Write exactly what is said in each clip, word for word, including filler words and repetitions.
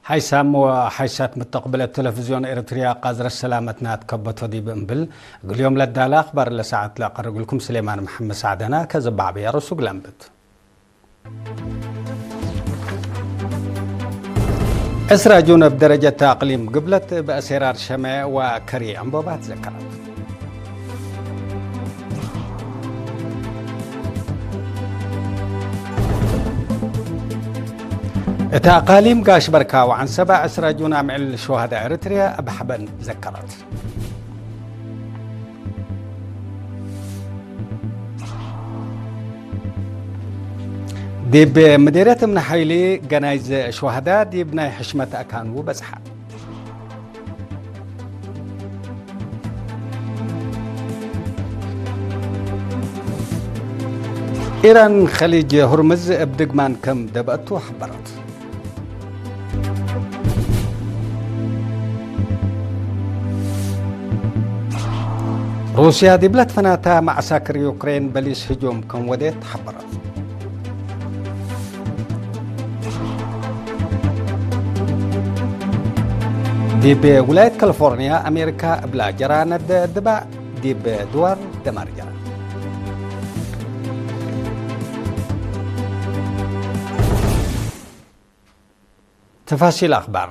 ሓይሳም ወሓይሳት ምተቅብለት ቴሌቪዝዮን ኤረትርያ ቃዝረት ሰላመትና ትከበቶ ዲብ እምብል፣ እግል ዮም ለዳለ አክባር ለሰዓት ለአቀርግልኩም ስሌማን መሐመድ ሳዕደና። ከዘባዕበያ ርሱግ ለንብት። ዕስራ ጁን እብ ደረጀት አቅሊም ግብለት እብ አሴራር ሸሜዕ ወከሪ ዕንቦባ ትዘከረት። እት አቃሊም ጋሽ በርካ ወዐንሰበ ዕስራ ጁን አምዕል ሹሀዳእ ኤረትርያ እብ ሐበን ዘከረት። ዲብ ምዴርየት እምነ ሐይሊ ገናይዝ ሹሀዳእ ዲብ ናይ ሕሽመት አካኑ በጽሐ። ኢራን ኸሊጅ ሁርምዝ እብ ድግማን ከም ደብአቱ ሐበረት። ሩስያ ዲብለ ትፈናተ መዐሳክር ዩክሬን በሊስ ህጁም ከም ወዴት ሐበረት። ዲብ ውላየት ካሊፎርንያ አሜሪካ እብላ ጀራ ነደ ድባዕ ዲብ ድዋር ደማር ጀራ። ተፋሲል አክባር።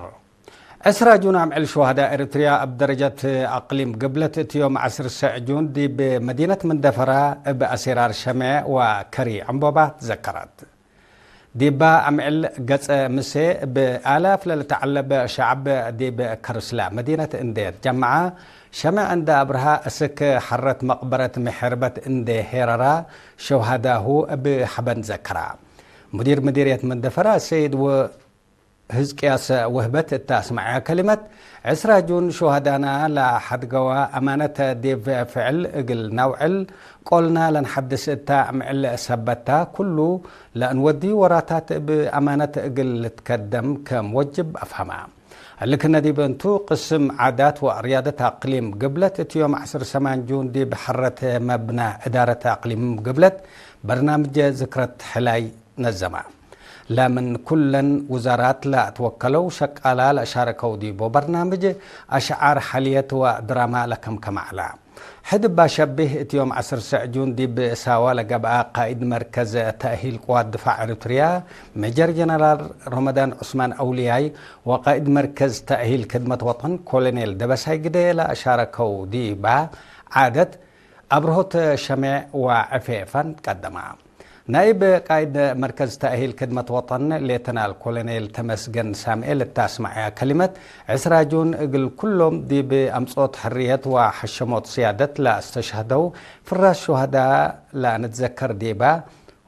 ዕስራ ጁን አምዕል ሹሀዳእ ኤረትርያ እብ ደረጀት አቅሊም ግብለት እት ዮም ዐስር ሰዕ ጁን ዲብ መዲነት መንደፈራ እብ አሴራር ሸሜዕ ወከሪ ዕንቦባ ትዘከረት። ዲባ አምዕል ገጸ ምሴ እብ አላፍ ለልትዐለብ ሸዐብ ዲብ ከርስላ መዲነት እንዴ ትጀመዐ፣ ሸሜዕ እንደ አብርሃ እስክ ሐረት መቅበረት ምሕርበት እንዴ ሄረራ ሹሀዳሁ እብ ሐበን ዘከራ። ሙዲር ምዲርየት መንደፈራ ሰይድ ወ ህዝቅያስ ወህበት እተ አስመዐያ ከሊመት፣ ዕስራ ጁን ሹሀዳና ለሐድገወ አማነት ዲብ ፍዕል እግል ነውዕል፣ ቆልና ለንሐድስ እተ አምዕል ሰበታ፣ ኩሉ ለእንወድዩ ወራታት እብ አማነት እግል ልትከደም ከም ወጅብ አፍሀማ። እሊ ክነ ዲብ እንቱ፣ ቅስም ዓዳት ወርያደት አቅሊም ግብለት እት ዮም ዐስር ሰማን ጁን ዲብ ሐረት መብነ እዳረት አቅሊም ግብለት በርናምጅ ዝክረት ሕላይ ነዘመ። ለምን ኩለን ውዛራት ለአትወከለው ሸቃላ ለአሻረከው ዲቦ በርናምጅ አሽዓር፣ ሐልየት ወድራማ ለከምከመ ዐለ። ሕድ እባ ሸቢህ እት ዮም ዐስር ሰዕ ጁን ዲብ ሳዋ ለገብአ ቃኢድ መርከዝ ተእሂል ቅዋት ድፋዕ ኤረትርያ ሜጀር ጀነራል ረመዳን ዑስማን አውልያይ ወቃኢድ መርከዝ ተእሂል ክድመት ወጠን ኮሎኔል ደበሳይ ግደ ለአሻረከው ዲባ ዓደት አብርሆት ሸሜዕ ወዕፌ ፈን ቀደማ። ናይብ ቃይድ መርከዝ ተእሂል ክድመት ወጠን ሌተናል ኮሎኔል ተመስገን ሳምኤል እተ አስመዐያ ከሊመት፣ ዕስራ ጁን እግል ኩሎም ዲብ አምጾት ሕርየት ወሐሸሞት ስያደት ለአስተሽሀደው ፍራሽ ሹሀዳ ለአንትዘከር ዲባ፣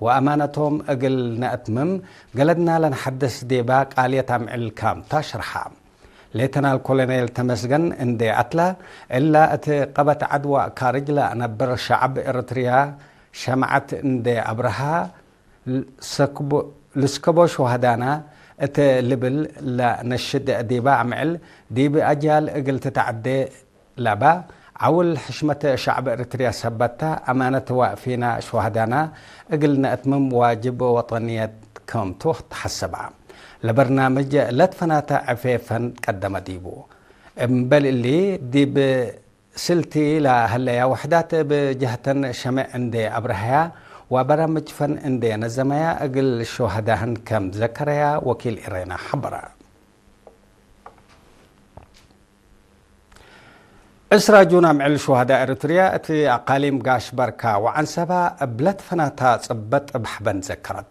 ወአማነቶም እግል ነአትምም ገለድና ለንሐድስ ዲባ ቃልየት አምዕል ካምታ ሸርሐ። ሌተናል ኮሎኔል ተመስገን እንዴ አትላ፣ እላ እት ቀበት ዐድ ወካርጅ ለአነብር ሸዐብ ኤረትርያ ሸምዐት እንዴ አብርሃ፣ ልስከቦ ሹሀዳና እት ልብል ለነሽድ ዲባ አምዕል፣ ዲብ አጅያል እግል ትትዐዴ ለባ፣ ዐውል ሕሽመት ሸዕብ ኤረትርያ ሰበት ተ፣ አማነት ወፊና ሹሀዳና እግል ነአትምም ዋጅብ ወጠንየት ክምቱ ተሐሰበ። ለበርናምጅ ለትፈናተ ዕፌ ፈን ቀደመ ዲቡ። እምበል እሊ፣ ዲብ ስልቲ ለሀለያ ወሕዳት እብ ጀህተን ሸሜዕ እንዴ አብረሀያ ወበራምጅ ፈን እንዴ ነዘመያ እግል ሹሀዳህን ከም ዘከረያ ወኪል ኤረና ሐበረ። ዕስራ ጁን አምዕል ሹሀዳእ ኤረትርያ እት አቃሊም ጋሽ በርካ ወዐንሰባ እብ ለትፈናታ ጽበጥ እብ ሐበን ዘከረት።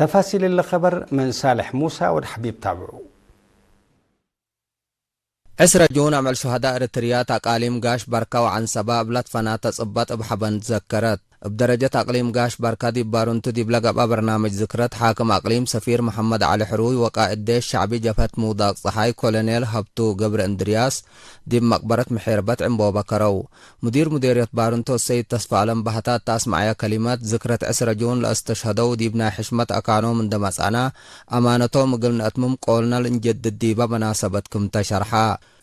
ተፋሲል እሊ ኸበር ምን ሳልሕ ሙሳ ወድ ሐቢብ ታብዑ። ዕስራ ጁን አምዕል ሹሀዳእ ኤረትርያ እት አቃሊም ጋሽ በርካ ወዐንሰባ እብ ለትፈናተ ጽበጥ እብ ሐበን ዘከረት። እብ ደረጀት አቅሊም ጋሽ በርካ ዲብ ባሩንቱ ዲብ ለገብአ በርናምጅ ዝክረት፣ ሓክም አቅሊም ሰፊር መሐመድ ዐሊ ሕሩይ ወቃእድ ዴሽ ሸዕቢ ጀብሀት ምውዳቅ ጸሓይ ኮሎኔል ሀብቱ ገብረእንድርያስ ዲብ መቅበረት ምሒርበት ዕንቦበ ከረው። ሙዲር ሙዴርየት ባሩንቱ ሰይድ ተስፋአለም ባህታ እተ አስመዐየ ከሊመት፣ ዝክረት ዕስረ ጁን ለአስተሽሀደው ዲብ ናይ ሕሽመት አካኖም እንዴ መጽአነ፣ አማነቶም እግል ነአትምም ቆልነ ለእንጀድድ ዲበ መናሰበት ክምተ ሸርሐ።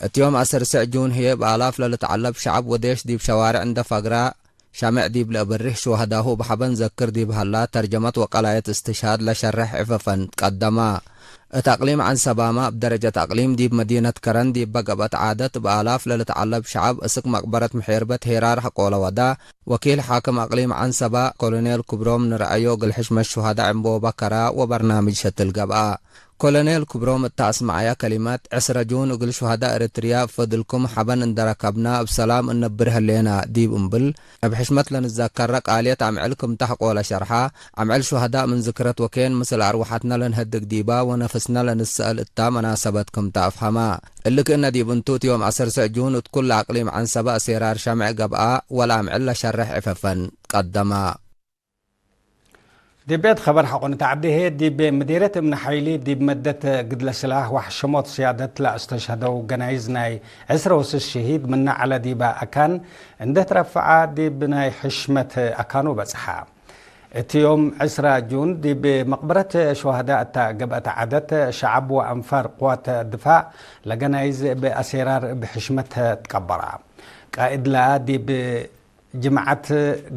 እት ዮም ዐስር ሰዕ ጁን ህዬ እብ አላፍ ለልትዐለብ ሸዐብ ወዴሽ ዲብ ሸዋርዕ እንዴ ፈግረ፣ ሸሜዕ ዲብ ለአበርህ ሹሀዳሁ እብ ሐበን ዘክር ዲብ ሀላ፣ ተርጀመት ወቀላየት እስትሽሃድ ለሸርሕ ዕፌ ፈን ትቀደመ። እት አቅሊም ዐንሰባመ እብ ደረጀት አቅሊም ዲብ መዲነት ከረን ዲበ ገብአት ዓደት እብ አላፍ ለልትዐለብ ሸዐብ እስክ መቅበረት ምሔርበት ሄራር ሐቆለ ወዳ። ወኪል ሓክም አቅሊም ዐንሰባ ኮሎኔል ክብሮም ንረአዮ እግል ሕሽመት ሹሀዳእ ዕንቦበ ከራ ወበርናምጅ ሸትል ገብአ። ኮሎኔል ክብሮም እተ አስመዐየ ከሊመት፣ ዕስረ ጁን እግል ሹሀዳእ ኤረትርያ እብ ፈድልኩም ሐበን እንደ ረከብና እብ ሰላም እነብር ህሌና ዲብ እምብል፣ እብ ሕሽመት ለንዘከረ ቃልየት አምዕል ክምተ ሐቆለ ሸርሐ። አምዕል ሹሀዳእ ምን ዝክረት ወኬን ምስል አርወሐትነ ለንሀድግ ዲባ ወነፍስነ ለንሰአል እታ መናሰበት ክምተ አፍሀመ። እሊ ክእነ ዲብ እንቱ፣ እት ዮም ዐስር ስዕ ጁን እት ኩለ አቅሊም ዐንሰበ አሴራር ሸምዕ ገብአ ወለአምዕል ለሸርሕ ዕፈፈን ቀደመ። ዲብ ቤት ኸበር ሐቆ ንትዐዴ ህዬ፣ ዲብ ምዴርየት እምነ ሐይሊ ዲብ መደት ግድለ ስላህ ወሐሸሞት ስያደት ለአስተሽሀደው ገናይዝ ናይ ዕስረ ወስስ ሽሂድ ምነ ዐለ ዲበ አካን እንዴ ትረፈዐ፣ ዲብ ናይ ሕሽመት አካኑ በጽሐ። እት ዮም ዕስራ ጁን ዲብ መቅበረት ሹሀዳእ እተ ገብአት ዐደት፣ ሸዐብ ወአንፋር ቅዋት ድፋዕ ለገናይዝ እብ አሴራር እብ ሕሽመት ትቀበራ። ቃእድላ ዲብ ጅምዐት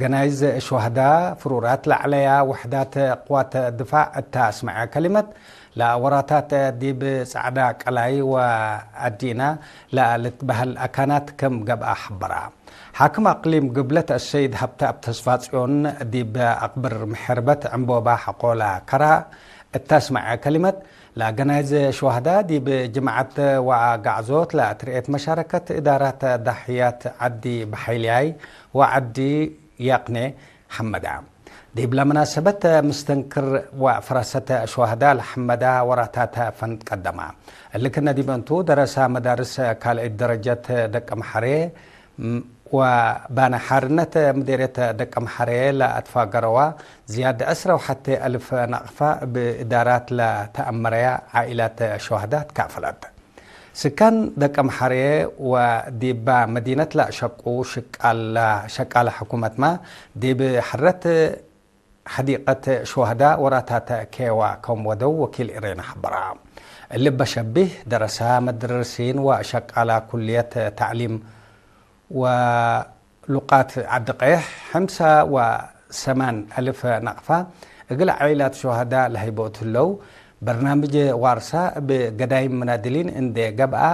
ገናይዝ ሹሀዳእ ፍሩራት ለዐለያ ውሕዳት ቅዋት ድፋዕ እተ አስመዐ ከሊመት፣ ለወራታት ዲብ ጸዕዳ ቀላይ ወአዲና ለልትበህል አካናት ክም ገብአ ሐበራ። ሓክም አቅሊም ግብለት አሰይድ ሀብተአብ ተስፋጽዮን ዲብ አቅብር ምሕርበት ዕንቦባ ሐቆለ ከራ እተ አስመዐ ከሊመት፣ ለገናይዝ ሹሀዳእ ዲብ ጅምዐት ወአጋዕዞት ለትርኤት መሻረከት እዳራት ዳሕያት ዐዲ በሐይልያይ ወዐዲ ያቅኔ ሐመዳ። ዲብለ መናሰበት ምስተንክር ወፈራሰት ሹሀዳእ ለሐመዳ ወራታት ፈንት ቀደማ። እሊ ክነ ዲብ እንቱ፣ ደረሳ መዳርስ ካልአይት ደረጀት ደቀምሐሬ ወባነ ሓርነት ምዴርየት ደቀምሐሬ ለአትፋገረዋ ዝያድ ዕስረ ወሐቴ አልፍ ናቅፋ እብ እዳራት ለተአመረያ ዓኢላት ሹሀዳእ ትካፈለት። ስካን ደቀምሐሬ ወዲባ መዲነት ለአሸቁ ሽቃላ፣ ሸቃለ ሕኩመትመ ዲብ ሐረት ሐዲቀት ሹሀዳእ ወራታት ኬዋ ከም ወደው ወኪል ኤሬና ሐበራ። እሊ በሸቢህ፣ ደረሳ መደርሲን ወሸቃላ ኩልየት ተዕሊም ወሉቃት ዐዲ ቀየሕ፣ ሐምሳ ወሰማን አልፍ ናቅፋ እግል ዓኢላት ሹሀዳእ ለሀይቦ እት ህለው፣ በርናምጅ ዋርሳ እብ ገዳይም መናድሊን እንዴ ገብአ፣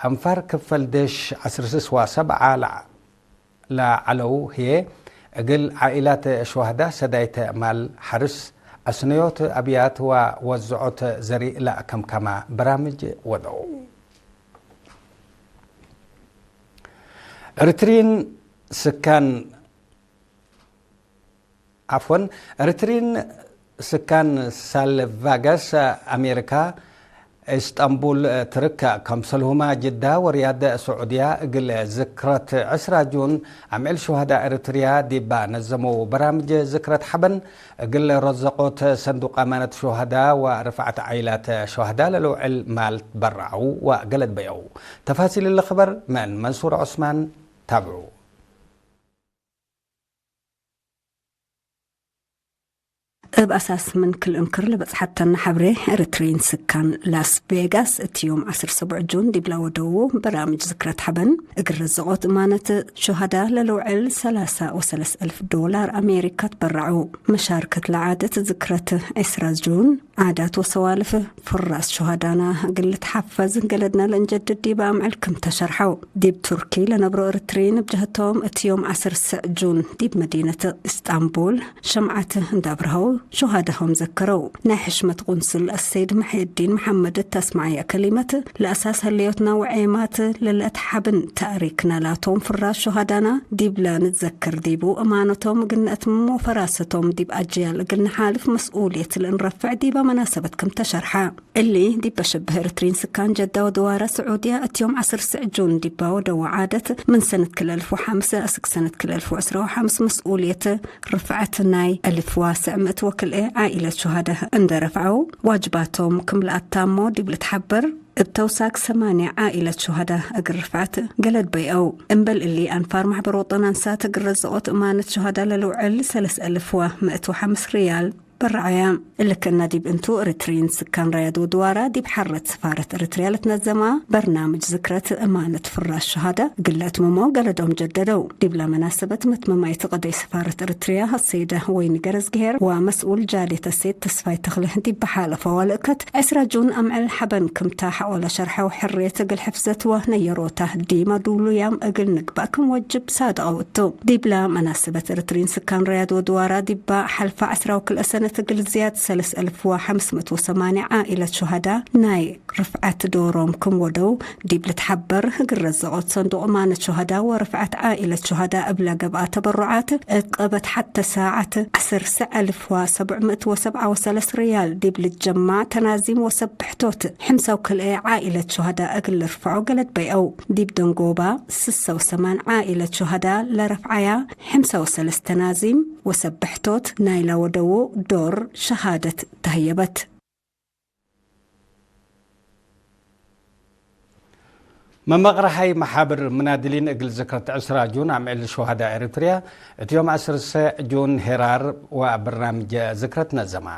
አንፋር ክፈል ዴሽ ዐስር ስስ ወሰብዓ ለዐለው ህዬ፣ እግል ዓኢላት ሹሀዳእ ሰዳይት ማል፣ ሐርስ፣ አስነዮት አብያት ወወዝዖት ዘሪእ ለአከምከመ በራምጅ ወደው። ኤሪትሪን ስካን፣ ዓፍወን፣ ኤሪትሪን ስካን ሳልቫጋስ አሜሪካ፣ ኢስጠንቡል ትርክ፣ ከምሰልሁመ ጅዳ ወሪያድ ስዑድያ እግል ዝክረት ዕስራ ጁን አምዕል ሹሀዳእ ኤሪትርያ ዲባ ነዘመው በራምጅ ዝክረት ሐበን እግል ረዘቆት ሰንዱቅ አማነት ሹሀዳእ ወርፍዐት ዓኢላት ሹሀዳእ ለልውዕል ማል ትበረዐው ወገለድ በየው። ተፋሲል እሊ ክበር ምን መንሱር ዑስማን ታብዑ። እብ አሳስ ምን ክል እንክር ለበጽሐተነ ሐብሬ፣ ኤሪትሪን ስካን ላስ ቬጋስ እት ዮም ዐስር ሰቡዕ ጁን ዲብላ ወደዉ በራምጅ ዝክረት ሐበን፣ እግል ረዘቆት እማነት ሹሀዳእ ለልውዕል ሰላሳ ወሰለስ አልፍ ዶላር አሜሪካ ትበረዐው። መሻርከት ለዓደት ዝክረት ዕስራ ጁን፣ ዓዳት ወሰዋልፍ ፍራስ ሹሀዳና እግል ልትሐፈዝ፣ ገለድና ለእንጀድድ ዲብ አምዕል ክም ተሸርሐው። ዲብ ቱርኪ ለነብሮ ኤሪትሪን እብ ጀህቶም፣ እት ዮም ዐስር ስዕ ጁን ዲብ መዲነት እስጣንቡል ሸምዓት እንዴ አብርሀው ሹሀዳሆም ዘከረው። ናይ ሕሽመት ቁንስል አሰይድ መሕየዲን መሐመድ እት አስመዐየ ከሊመት፣ ለአሳስ ህልዮትና ወዔማት ለልአትሓብን ተእሪክና ላቶም ፍራስ ሹሀዳና ዲብላ ንትዘከር ዲቡ፣ እማነቶም እግል ነአትምም ወፈራሰቶም ዲብ አጅያል እግል ነሓልፍ መስኡልየት ለእንረፍዕ ዲበ መናሰበት ክም ተሸርሐ። እሊ ዲብ በሸብህ ኤሪትሪን ስካን ጀዳ ወድዋረ ስዑድያ እት ዮም ዐስር ስዕ ጁን ዲባ ወደወ ዓደት፣ ምን ሰነት ክል አልፍ ወሐምስ አስክ ሰነት ክል አልፍ ወዕስራ ወሐምስ መስኡልየት ርፍዐት ናይ አልፍ ዋስዕ ምእት ወክልኤ ዓኢለት ሹሀዳእ እንዴ ረፍዐው፣ ዋጅባቶም ክም ለአታሞ ዲብ ልትሐበር፣ እብ ተውሳክ ሰማንያ ዓኢለት ሹሀዳእ እግል ርፍዐት ገለድ በይአው። እምበል እሊ፣ አንፋር ማሕበር ወጠን አንሳት እግል ረዘቆት እማነት ሹሀዳእ ለልውዕል ሰለስ አልፍ ወምእት ወሐምስ ርያል በርዐያ። እሊ ክእነ ዲብ እንቱ፣ ኤሪትሪን ስካን ራያድ ወድዋራ ዲብ ሐረት ስፋረት ኤሪትሪያ ለትነዘማ በርናምጅ ዝክረት እማነት ፍራሽ ሸሃዳ እግል ለአትምሞ ገለዶም ጀደደው። ዲብለ መናሰበት መትመማይት ቀደይ ስፋረት ኤሪትሪያ አሰይደ ወይኒ ገረዝግሄር ወመስኡል ጃልየት አሰይድ ተስፋይ ተክለ ዲብ በሓለፈው ልእከት ዕስራ ጁን አምዕል ሐበን ክምታ ሐቆለ ሸርሐው፣ ሕርየት እግል ሕፍዘት ወነየሮታ ዲመ ዱሉያም እግል ንግባእ ክም ወጅብ ሳድቀው እቱ። ዲብለ መናሰበት ኤሪትሪን ስካን ራያድ ወድዋራ ዲባ ሐልፈ ዐስራ ወክልኤ ሰነት እግል ዝያድ ሰለስ አልፍ ወሐምስ መቱ ወሰማንያ ዓኢለት ሹሀዳ ናይ ርፍዐት ዶሮም ክም ወደው ዲብ ልትሐበር፣ እግል ረዘቆት ሰንዱቅ እማነት ሹሀዳ ወርፍዐት ዓኢለት ሹሀዳ እብለ ገብአ ተበሩዓት፣ እብ ቀበት ሐተ ሳዐት ዐስር አልፍ ወሰብዕ ምእት ወሰብዓ ወሰለስ ርያል ዲብ ልትጀማዕ ተናዚም ወሰብሕቶት፣ ሕምሳ ወክልኤ ዓኢለት ሹሀዳ እግል ልርፍዖ ገለድ በይአው። ዲብ ደንጎባ ስሳ ወሰማን ዓኢለት ሹሀዳ ለረፍዓያ፣ ሕምሳ ወሰለስ ተናዚም ወሰብሕቶት ናይለ ወደዉ ዶር ሸሃደት ተህየበት። መመቅረሓይ መሓብር ምናድሊን እግል ዝክረት ዕስራ ጁን አምዕል ሹሀዳ ኤሪትርያ፣ እት ዮም ዐስር ጁን ሄራር ወበርናምጅ ዝክረት ነዘማ።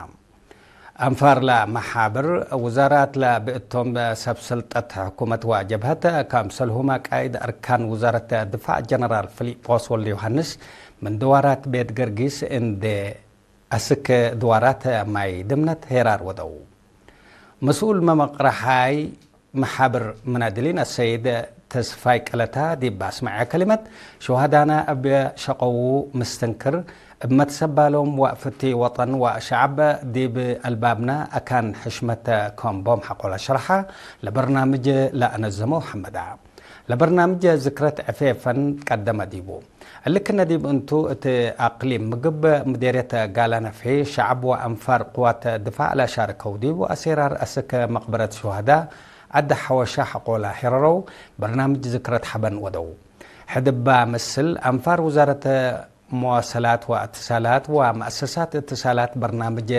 አንፋር ለመሓብር፣ ውዛራት ለብእቶም ሰብ ሰልጠት ሕኩመት ወጀብሀት፣ ከምሰልሁመ ቃእድ አርካን ውዛረት ድፋዕ ጀነራል ፊሊጶስ ወልደዮሐንስ፣ ምን ድዋራት ቤት ገርጊስ እንዴ አስክ ድዋራት ማይ ድምነት ሄራር ወደው። መስኡል መመቅረሓይ መሓብር ምናድሊን አሰይድ ተስፋይ ቀለታ ዲብ አስመዐ ከሊመት፣ ሸሃዳና እብ ሸቀዉ ምስትንክር፣ እብ መትሰባሎም ወእፍቲ ወጠን ወሸዐብ ዲብ አልባብና አካን ሕሽመት ከም ቦም ሐቆለ ሸርሐ፣ ለበርናምጅ ለአነዘመው ሐመዳ። ለበርናምጅ ዝክረት ዕፌ ፈን ቀደመ ዲቡ። እሊ ክነ ዲብ እንቱ፣ እት አቅሊም ምግብ ምዴርየት ጋላ ነፍሒ፣ ሸዐብ ወአንፋር ቅዋት ድፋዕ ለሻርከው ዲቡ አሴራር አስክ መቅበረት ሹሀዳ ዐዲ ሐወሻ ሐቆላ ሄረረው በርናምጅ ዝክረት ሐበን ወደው። ሕድባ ምስል አንፋር ውዛረት መዋሰላት ወእትሳላት ወመአሰሳት እትሳላት በርናምጅ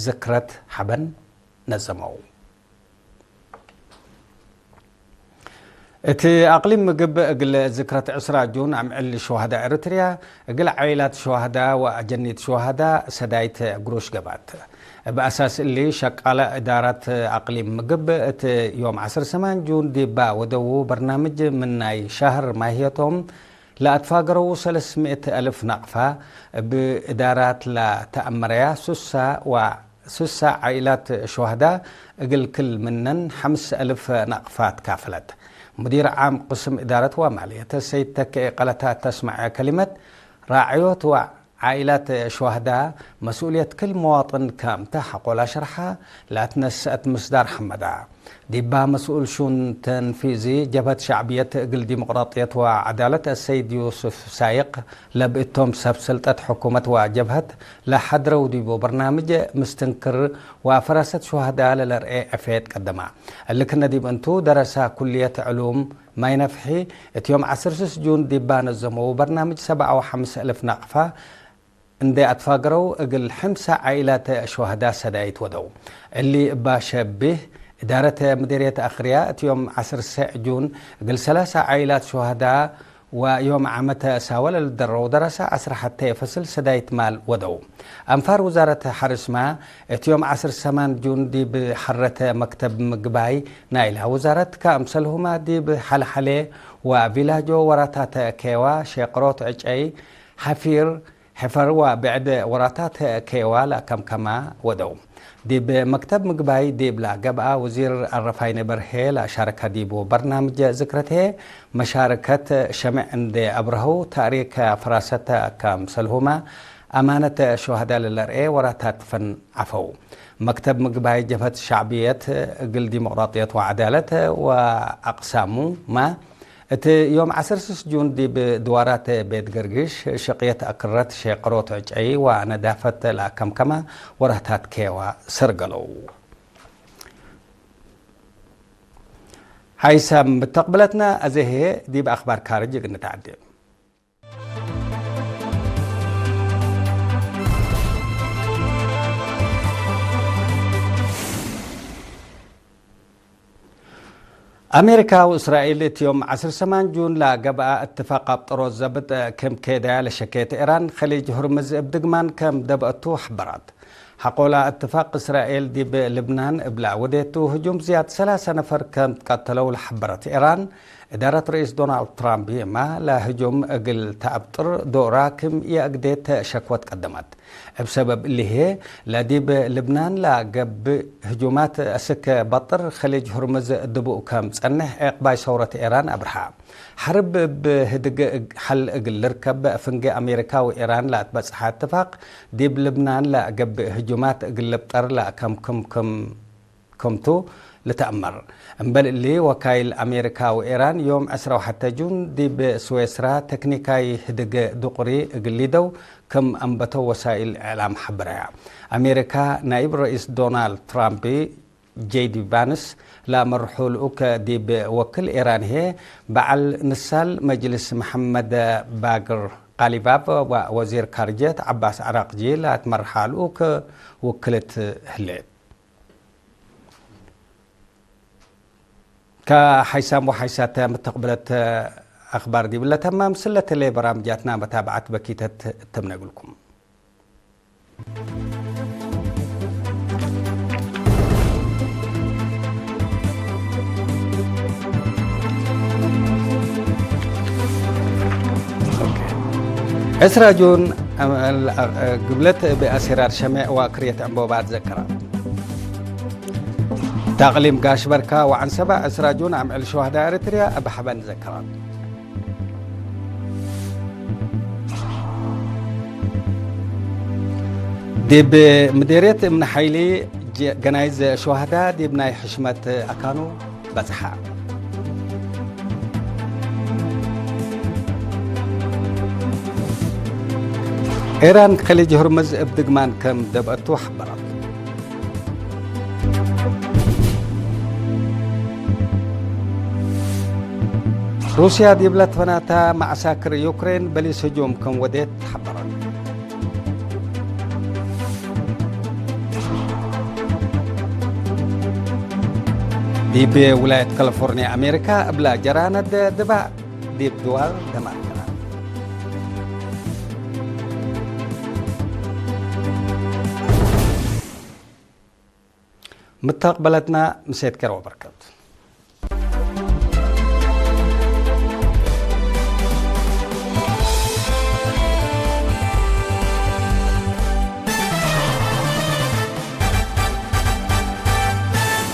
ዝክረት ሐበን ነዘመው። እት አቅሊም ምግብ እግል ዝክረት ዕስራ ጁን አምዕል ሹሀዳ ኤሪትርያ፣ እግል ዓኢላት ሹሀዳ ወአጀኒት ሹሀዳ ሰዳይት ግሩሽ ገብአት። እብ አሳስ እሊ፣ ሸቃለ እዳራት አቅሊም ምግብ እት ዮም ዐስር ሰማን ጁን ዲባ ወደዉ በርናምጅ ምን ናይ ሻህር ማህየቶም ለአትፋገረው ሰለስ ምእት አልፍ ናቅፋ፣ እብ እዳራት ለተአመረያ ሱሳ ወ-፣ ሱሳ ዓኢላት ሹሀዳ፣ እግል ክል ምነን ሐምስ አልፍ ናቅፋ ትካፈለት። ሙዲር ዓም ቅስም እዳረት ወማልየት ሰይድ ተኬ ቀለታ ተስመዐ ከሊመት፣ ራዕዮት ወ-፣ ዓኢላት ሹሀዳ መስኡልየት ክል መዋጥን ከምተ ሐቆላ ሸርሐ፣ ለአትነሰአት ምስዳር ሐመዳ። ዲባ መስኡል ሹን ተንፊዚ ጀብሀት ሸዕብየት እግል ዲሞቅራጥየት ወዐዳለት አሰይድ ዩስፍ ሳይቅ፣ ለብእቶም ሰብ ሰልጠት ሕኩመት ወጀብሀት ለሐድረው ዲቡ በርናምጅ ምስትንክር ወፈራሰት ሹሀዳ ለለርኤ ዕፌት ቀደማ። እሊ ክነ ዲብ እንቱ፣ ደረሳ ኩልየት ዕሉም ማይ ነፍሒ እት ዮም ዐስር ስስ ጁን ዲባ ነዘመው በርናምጅ ሰብዓ ወሐምስ አልፍ ናቅፋ፣ እንዴ አትፋገረው እግል ሐምሳ ዓኢላት ሹሀዳ ሰዳይት ወደው። እሊ እባ ሸቢህ፣ እዳረት ምዲርየት አክርያ እት ዮም ዐስር ጁን እግል ሰላሳ ዓኢላት ሹሀዳ ወዮም ዓመት ሳወ ለልደረው ደረሳ ዐስር ሐቴ ፈስል ሰዳይት ማል ወደው። አንፋር ውዛረት ሐርስማ እት ዮም ዐስር ሰማን ጁን ዲብ ሐረተ መክተብ ምግባይ ናይላ ውዛረት ከአምሰልሁማ ዲብ ሐልሐሌ ወቪላጆ ወራታት ኬዋ፣ ሼቅሮት ዕጨይ፣ ሐፊር፣ ሕፈር ወብዕድ ወራታት ኬዋ ለአከምከማ ወደው። ዲብ መክተብ ምግባይ ዲብላ ገብአ፣ ወዚር አረፋይነ በርሄ ለአሻረከ ዲቡ በርናምጅ ዝክረት ህዬ፣ መሻረከት ሸምዕ እንዴ አብረሀው፣ ታእሪክ ፈራሰት ከአምሰልሁመ አማነት ሹሀዳ ለለርኤ ወራታት ፈን ዐፈው። መክተብ ምግባይ ጀብሀት ሸዕብየት እግል ዲሞቅራጥየት ወዐዳለት ወአቅሳሙመ፣ እት ዮም ዐስር ስስ ጁን ዲብ ድዋራት ቤት ገርግሽ፣ ሽቅየት አክረት፣ ሼቅሮት ዕጨይ ወነዳፈት ለአከምከመ ወራታት ኬዋ ሰርገለው። ሐይሰ ምተቅብለትነ፣ አዜ ህዬ ዲብ አክባር ካርጅ እግል ንትዐዴ። አሜሪካ ወእስራኤል እት ዮም ዐስር ሰማን ጁን ለገብአ እትፋቅ አብጥሮት ዘብጥ ክም ኬደያ ለሸኬት ኤራን፣ ከሊጅ ሁርምዝ እብ ድግማን ከም ደብአቱ ሐበራት። ሐቆላ እትፋቅ እስራኤል ዲብ ልብናን እብላ ወዴቱ ህጁም ዝያድ ሰላሰ ነፈር ከም ትቀተለው ለሐበረት ኤራን፣ እዳረት ርኢስ ዶናልድ ትራምፕ የማ ለህጁም እግል ተአብጥር ዶራ ክም የአግዴት ሸክወት ቀደመት። እብ ሰበብ እሊ ህዬ፣ ለዲብ ልብናን ለገብእ ህጁማት አስክ በጥር ከሊጅ ሁርምዝ ድቡእ ከም ጸንሕ ዕቅባይ ሰውረት ኤራን አብርሃ። ሐርብ እብ ህድግ እግ-፣ ሐል እግል ልርከብ ፍንጌ አሜሪካ ወኤራን ለአትበጽሐ እትፋቅ፣ ዲብ ልብናን ለገብእ ህጁማት እግል ልብጠር ለአከምክም ክም ክምቱ ልትአመር። እምበል እሊ፣ ወካይል አሜሪካ ወኤራን ዮም ዕስራ ወሐተ ጁን ዲብ ስዌስራ ተክኒካይ ህድግ ድቁሪ እግል ሊደው ክም አንበተው ወሳኢል እዕላም ሐብረያ። አሜሪካ ናይብ ረኢስ ዶናልድ ትራምፕ ጄዲ ቫንስ ለአመርሑ ልኡክ ዲብ ወክል ኤራን ህዬ በዐል ንሳል መጅልስ መሐመድ ባግር ቃሊባፍ ወወዚር ካርጀት ዐባስ ዐራቅጂ ለአትመርሓ ልኡክ ውክልት ህሌት። ከሐይሳም ወሐይሳት ምተቅብለት አክባር ዲብለ ተማም፣ ስለተሌ በራምጃትና መታብዐት በኪተት እትምነ እግልኩም። ዕስራ ጁን ግብለት እብ አሴራር ሸሜዕ ወአክርየት ዕንቦባ ዘከራ። ተቅሊም ጋሽ በርካ ወዐንሰበ ዕስራ ጁን አምዕል ሸዋህዳ ኤረትርያ እብ ሐበን ዘከራ። ዲብ ምዴርየት እምነ ሐይሊ ጀ-፣ ገናይዝ ሸዋህዳ ዲብ ናይ ሕሽመት አካኑ በጽሐ። ኤራን ከሊጅ ሁርምዝ እብ ድግማን ከም ደብአቱ ሐበረት። ሩስያ ዲብለ ትፈናተ መዐሳክር ዩክሬን በሊስ ህጁም ክም ወዴት ሐበረት። ዲብ ውላየት ካሊፎርንያ አሜሪካ እብላ ጀራነድ ድባእ ዲብ ድዋል ደማር። ምተቅበለትና ምሴት ከረ ወበርከት።